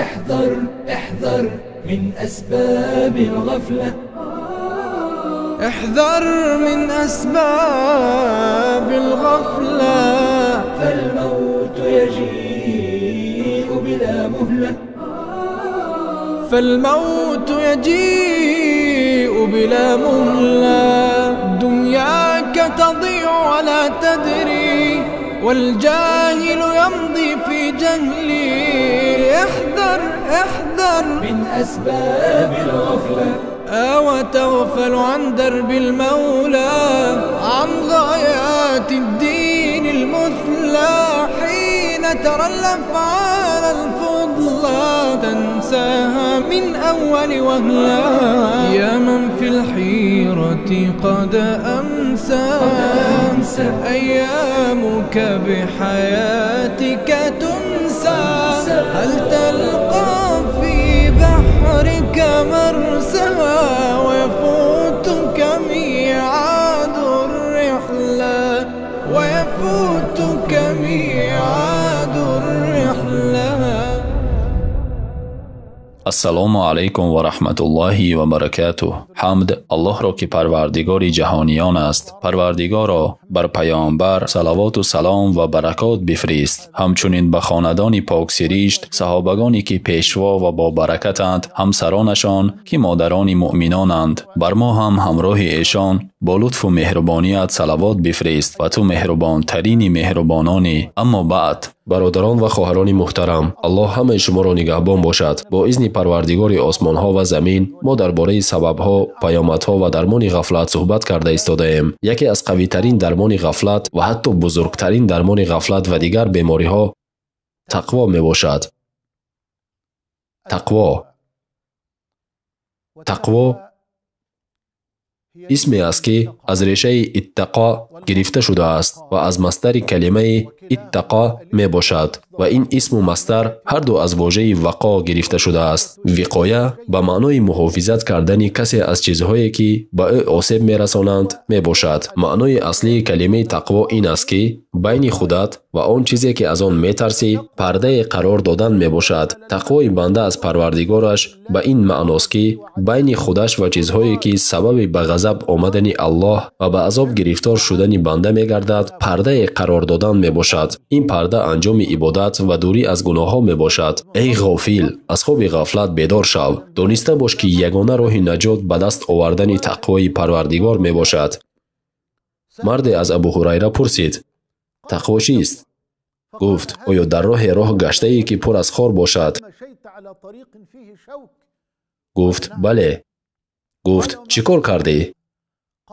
احذر احذر من أسباب الغفلة. احذر من أسباب الغفلة، فالموت يجيء بلا مهلة. فالموت يجيء بلا مهلة. دنياك تضيع ولا تدري، والجاهل يمضي في جهلي. احذر احذر من أسباب الغفلة. وتغفل عن درب المولى، عن غايات الدين المثلى. حين ترى الأفعال الفضلى تنساها من أول وهلة. يا من في الحيرة قد أمسى، أيامك بحياتك تنسى. هل تلقى في بحرك مرسى، ويفوتك ميعاد الرحلة، ويفوتك ميعاد الرحلة. Ассалому алайкум ва раҳматуллоҳи ва баракатуҳ. Ҳамд Аллоҳро, ки парвардигори ҷаҳониён аст. Парвардигоро, бар паёмбар салавоту салом ва баракот бифирист, ҳамчунин ба хонадони поксиришт, саҳобагоне ки пешво ва бобаракатанд, ҳамсаронашон ки модарони муъминонанд. Бар мо ҳам ҳамроҳи эшон бо лутфу меҳрубоният салавот бифирист ва ту меҳрубонтарини меҳрубононӣ. Аммо баъд, бародарон ва хоҳарони муҳтарам, Аллоҳ ҳамаи шуморо нигаҳбон бошад. Бо изни Парвардигори осмонҳо ва замин мо дар бораи сабабҳо, паёмадҳо ва дармони ғафлат суҳбат карда истодаем. Яке аз қавитарин дармони ғафлат ва ҳатто бузургтарин дармони ғафлат ва дигар бемориҳо тақво мебошад. Тақво. Тақво исме аст, ки аз решаи иттақо гирифта шудааст ва аз масдари калимаи иттақо мебошад ва ин исму масдар ҳар ду аз вожаи вақо гирифта шудааст. Виқоя ба маънои муҳофизат кардани касе аз чизҳое, ки ба ӯ осеб мерасонанд, мебошад. Маънои аслии калимаи тақво ин аст, ки байни худат ва он чизе, ки аз он метарсӣ, пардае қарор додан мебошад. Тақвои банда аз Парвардигораш ба ин маъност, ки байни худаш ва чизҳое, ки сабаби ба ғазаб омадани Аллоҳ ва ба азоб гирифтор шудани банда мегардад, пардае қарор додан мебошад. Ин парда анҷоми ибодат ва дурӣ аз гуноҳҳо мебошад. Эй ғофил, аз хоби ғафлат бедор шав. Дониста бош, ки ягона роҳи наҷот ба даст овардани тақвои Парвардигор мебошад. Марде аз Абу Ҳурайра пурсид: тақво чист? Гуфт: оё дар роҳе роҳ гаштае, ки пур аз хор бошад? Гуфт: бале. Гуфт: чӣ кор кардӣ?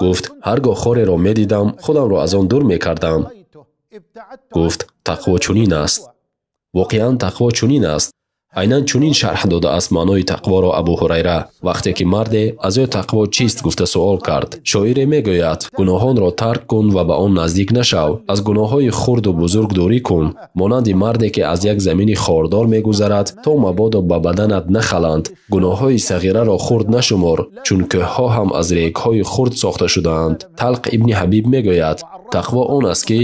Гуфт: ҳар гоҳ хореро медидам, худамро аз он дур мекардам. Гуфт: тақво чунин аст. Воқеан тақво чунин аст. Айнан чунин шарҳ додааст маънои тақворо Абу Ҳурайра, вақте ки марде аз ӯ тақво чист гуфта суол кард. Шоире мегӯяд: гуноҳонро тарк кун ва ба он наздик нашав, аз гуноҳҳои хурду бузург дурӣ кун, монанди марде ки аз як замини хордор мегузарад, то мабодо ба баданат нахаланд. Гуноҳҳои сағираро хурд нашумор, чун кӯҳҳо ҳам аз регҳои хурд сохта шудаанд. Талқ ибни Ҳабиб мегӯяд: тақво он аст, ки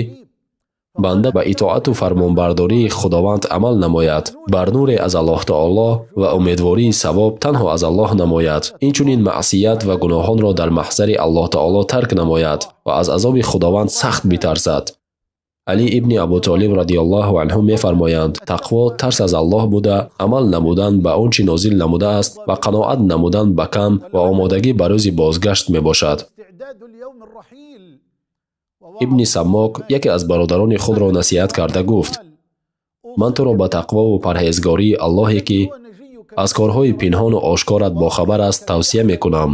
банда ба итоату фармонбардории Худованд амал намояд, бар нуре аз Аллоҳ таоло ва умедвории савоб танҳо аз Аллоҳ намояд. Инчунин маъсият ва гуноҳонро дар маҳзари Аллоҳ таоло тарк намояд ва аз азоби Худованд сахт битарсад. Али ибни Абу Толиб радиаллоҳу анҳу мефармоянд: тақво тарс аз Аллоҳ буда, амал намудан ба он чӣ нозил намудааст ва қаноат намудан ба кам ва омодагӣ ба рӯзи бозгашт мебошад. Ибни Саммок яке аз бародарони худро насиҳат карда гуфт: ман туро ба тақвову парҳезгории Аллоҳе, ки аз корҳои пинҳону ошкорат бохабар аст, тавсия мекунам.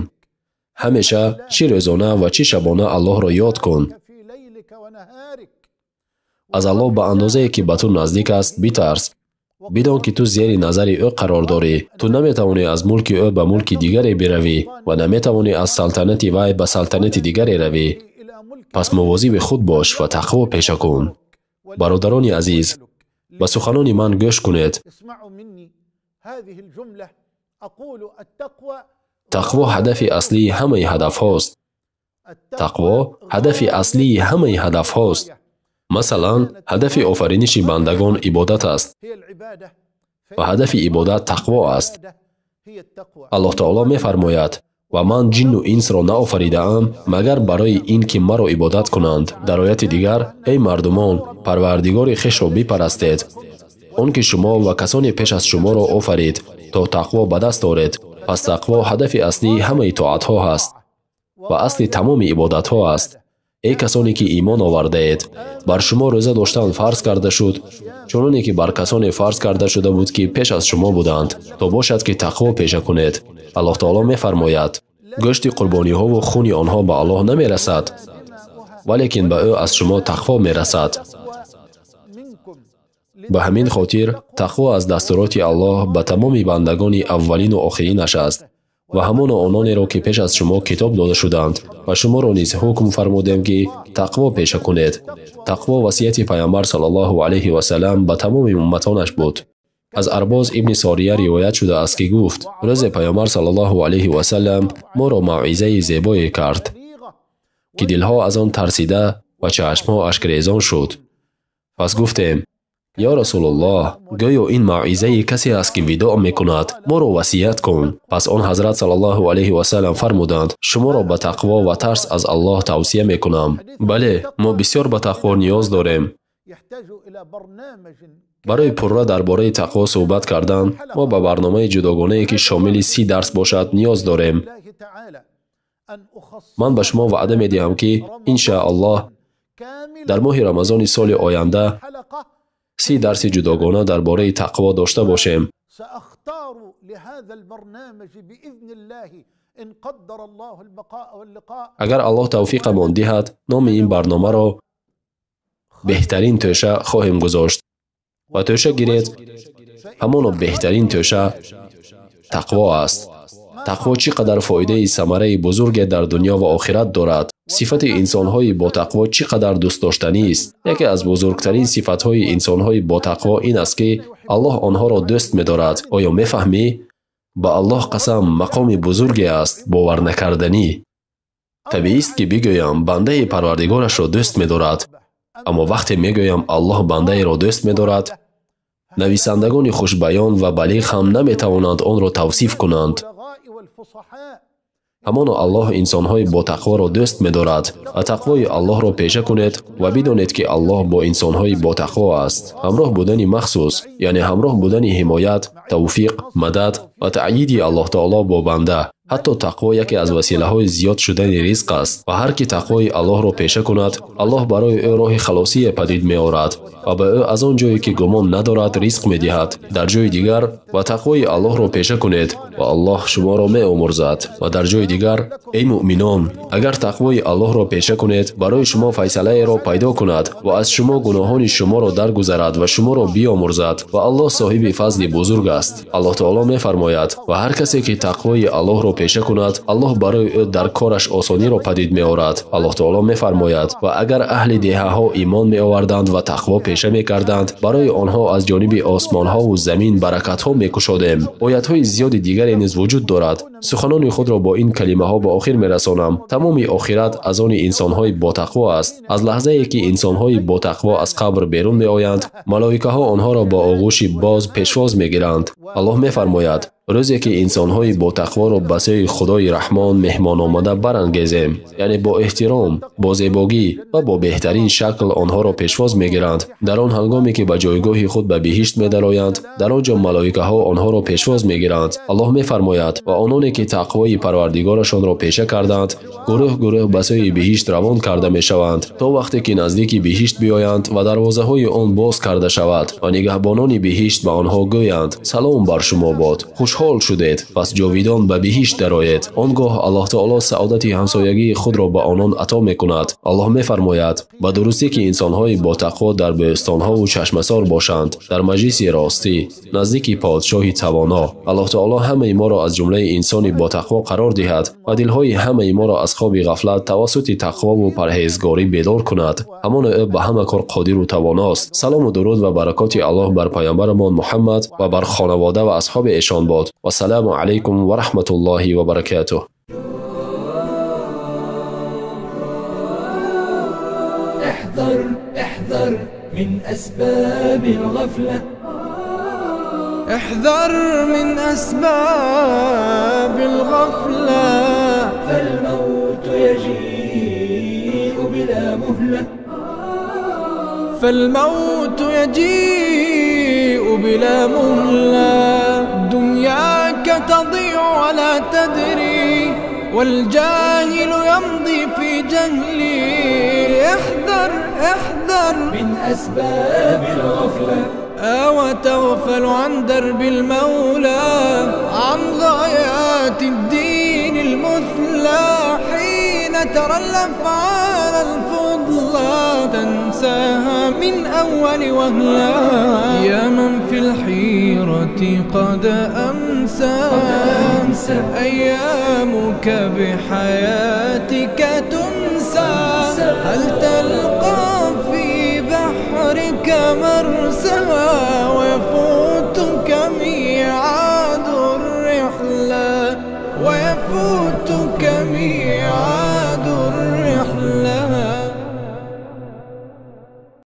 Ҳамеша чӣ рӯзона ва чӣ шабона Аллоҳро ёд кун. Аз Аллоҳ ба андозае, ки ба ту наздик аст, битарс. Бидон, ки ту зери назари ӯ қарор дорӣ. Ту наметавонӣ аз мулки ӯ ба мулки дигаре биравӣ ва наметавонӣ аз салтанати вай ба салтанати дигаре равӣ. Пас мувозиби худ бош ва тақво пеша кун. Бародарони азиз, ба суханони ман гӯш кунед. Тақво ҳадафи аслии ҳамаи ҳадафҳост. Тақво ҳадафи аслии ҳамаи ҳадафҳост. Масалан, ҳадафи офариниши бандагон ибодат аст ва ҳадафи ибодат тақво аст. Аллоҳ таоло мефармояд: ва ман ҷинну инсро наофаридаам, магар барои ин ки маро ибодат кунанд. Дар ояти дигар: эй мардумон, парвардигори хешро бипарастед, он ки шумо ва касоне пеш аз шуморо офарид, то тақво ба даст оред. Пас тақво ҳадафи аслии ҳамаи тоатҳо аст ва асли тамоми ибодатҳо аст. Эй касоне ки имон овардаед, бар шумо рӯза доштан фарз карда шуд, чуноне ки бар касоне фарз карда шуда буд ки пеш аз шумо буданд, то бошад ки тақво пеша кунед. Аллоҳ таоло мефармояд: гӯшти қурбониҳову хуни онҳо ба Аллоҳ намерасад, валекин ба ӯ аз шумо тақво мерасад. Ба ҳамин хотир тақво аз дастуроти Аллоҳ ба тамоми бандагони аввалину охиринаш аст. Ва ҳамоно ононеро ки пеш аз шумо китоб дода шуданд ва шуморо низ ҳукм фармудем ки тақво пеша кунед. Тақво васияти Пайғамбар саллаллоҳу алайҳи васаллам ба тамоми умматонаш буд. Аз Арбоз ибни Сория ривоят шудааст ки гуфт: рӯзе Пайғамбар саллаллоҳу алайҳи васаллам моро мавъизаи зебое кард, ки дилҳо аз он тарсида ва чашмҳо ашкрезон шуд. Пас гуфтем: ё Расулуллоҳ, гӯё ин мавъизаи касе аст ки видоъ мекунад, моро васият кун. Пас он ҳазрат саллаллоҳу алайҳи васаллам фармуданд: шуморо ба тақво ва тарс аз Аллоҳ тавсия мекунам. Бале, мо бисёр ба тақво ниёз дорем. Барои пурра дар бораи тақво суҳбат кардан, мо ба барномаи ҷудогонае ки шомили 30 дарс бошад ниёз дорем. Ман ба шумо ваъда медиҳам ки иншааллоҳ дар моҳи Рамазони соли оянда 30 дарси ҷудогона дар бораи тақво дошта бошем. Агар Аллоҳ тавфиқамон диҳад, номи ин барномаро беҳтарин тӯша хоҳем гузошт. Ва тӯша гиред, ҳамоно беҳтарин тӯша тақво аст. Тақво чӣ қадар фоидаи самараи бузурге дар дунё ва охират дорад. Сифати инсонҳои ботақво чӣ қадар дӯстдоштанист. Яке аз бузургтарин сифатҳои инсонҳои ботақво ин аст ки Аллоҳ онҳоро дӯст медорад. Оё мефаҳмӣ? Ба Аллоҳ қасам, мақоми бузурге аст, боварнакарданӣ. Табиист ки бигӯям бандаи парвардигорашро дӯст медорад, аммо вақте мегӯям Аллоҳ бандаеро дӯст медорад, нависандагони хушбаён ва балиғ ҳам наметавонанд онро тавсиф кунанд. Ҳамоно Аллоҳ инсонҳои ботақворо дӯст медорад ва тақвои Аллоҳро пеша кунед ва бидонед ки Аллоҳ бо инсонҳои ботақво аст. Ҳамроҳ будани махсус, яъне ҳамроҳ будани ҳимоят, тавфиқ, мадад ва таъйиди Аллоҳ таоло бо банда. Ҳатто тақво яке аз василаҳои зиёд шудани ризқ аст ва ҳар ки тақвои Аллоҳро пеша кунад, Аллоҳ барои ӯ роҳи халосие падид меорад ва ба ӯ аз он ҷое ки гумон надорад ризқ медиҳад. Дар ҷои дигар: ва тақвои Аллоҳро пеша кунед ва Аллоҳ шуморо меомӯрзад. Ва дар ҷои дигар: эй муъминон, агар тақвои Аллоҳро пеша кунед, барои шумо файсалаеро пайдо кунад ва аз шумо гуноҳони шуморо даргузарад ва шуморо биомӯрзад ва Аллоҳ соҳиби фазли бузург аст. Аллоҳ таоло мефармояд: ва ҳар касе ки тақвои Аллоҳро пеша кунад, Аллоҳ барои ӯ дар кораш осониро падид меорад. Аллоҳ таоло мефармояд: ва агар аҳли деҳаҳо имон меоварданд ва тақво пеша мекарданд, барои онҳо аз ҷониби осмонҳову замин баракатҳо мекушодем. Оятҳои зиёди дигаре низ вуҷуд дорад. Суханони худро бо ин калимаҳо ба охир мерасонам. Тамоми охират аз они инсонҳои ботақво аст. Аз лаҳзае ки инсонҳои ботақво аз қабр берун меоянд, малоикаҳо онҳоро бо оғӯши боз пешвоз мегиранд. Аллоҳ мефармояд: рӯзе ки инсонҳои ботақворо ба сӯи Худои Раҳмон меҳмономада барангезем, яъне бо эҳтиром, бо зебогӣ ва бо беҳтарин шакл онҳоро пешвоз мегиранд. Дар он ҳангоме ки ба ҷойгоҳи худ ба биҳишт медароянд, дар он ҷо малоикаҳо онҳоро пешвоз мегиранд. Аллоҳ мефармояд: ва ононе ки тақвои парвардигорашонро пеша карданд, гурӯҳ гурӯҳ ба сӯи биҳишт равон карда мешаванд, то вақте ки наздики биҳишт биёянд ва дарвозаҳои он боз карда шавад ва нигаҳбонони биҳишт ба онҳо гӯянд: салом бар шумо бод, хушҳол шудед, пас ҷовидон ба биҳишт дароед. Он гоҳ Аллоҳ таоло саодати ҳамсоягии худро ба онон ато мекунад. Аллоҳ мефармояд: ба дурустӣ ки инсонҳои ботақво дар бӯстонҳову чашмасор бошанд, дар маҷлиси ростӣ, наздики подшоҳи тавоно. Аллоҳ таоло ҳамаи моро аз ҷумлаи инсони ботақво қарор диҳад ва дилҳои ҳамаи моро аз хоби ғафлат тавассути тақвову парҳезгорӣ бедор кунад. Ҳамоно ӯ ба ҳама кор қодиру тавоност. Салому дуруд ва баракоти Аллоҳ бар паёмбарамон Муҳаммад ва бар хонавода ва асҳоби эшон бод. Вассалому алайкум ва раҳматуллоҳи ва баракатуҳ. احذر احذر من أسباب الغفلة. احذر من أسباب الغفلة، فالموت يجيء بلا مهلة، فالموت يجيء بلا مهلة. دنياك تضيع ولا تدري، والجاهل يمضي في جهلي. احذر احذر من أسباب الغفلة، وتغفل عن درب المولى، عن غايات الدين المثلى. حين ترى الأفعال الفضلى تنساها من أول وهلة. يا من في الحيرة قد أمسى، أيامك بحياتك تنسى. هل تلقى في بحرك مرسى، ويفوتك ميعاد الرحلة، ويفوتك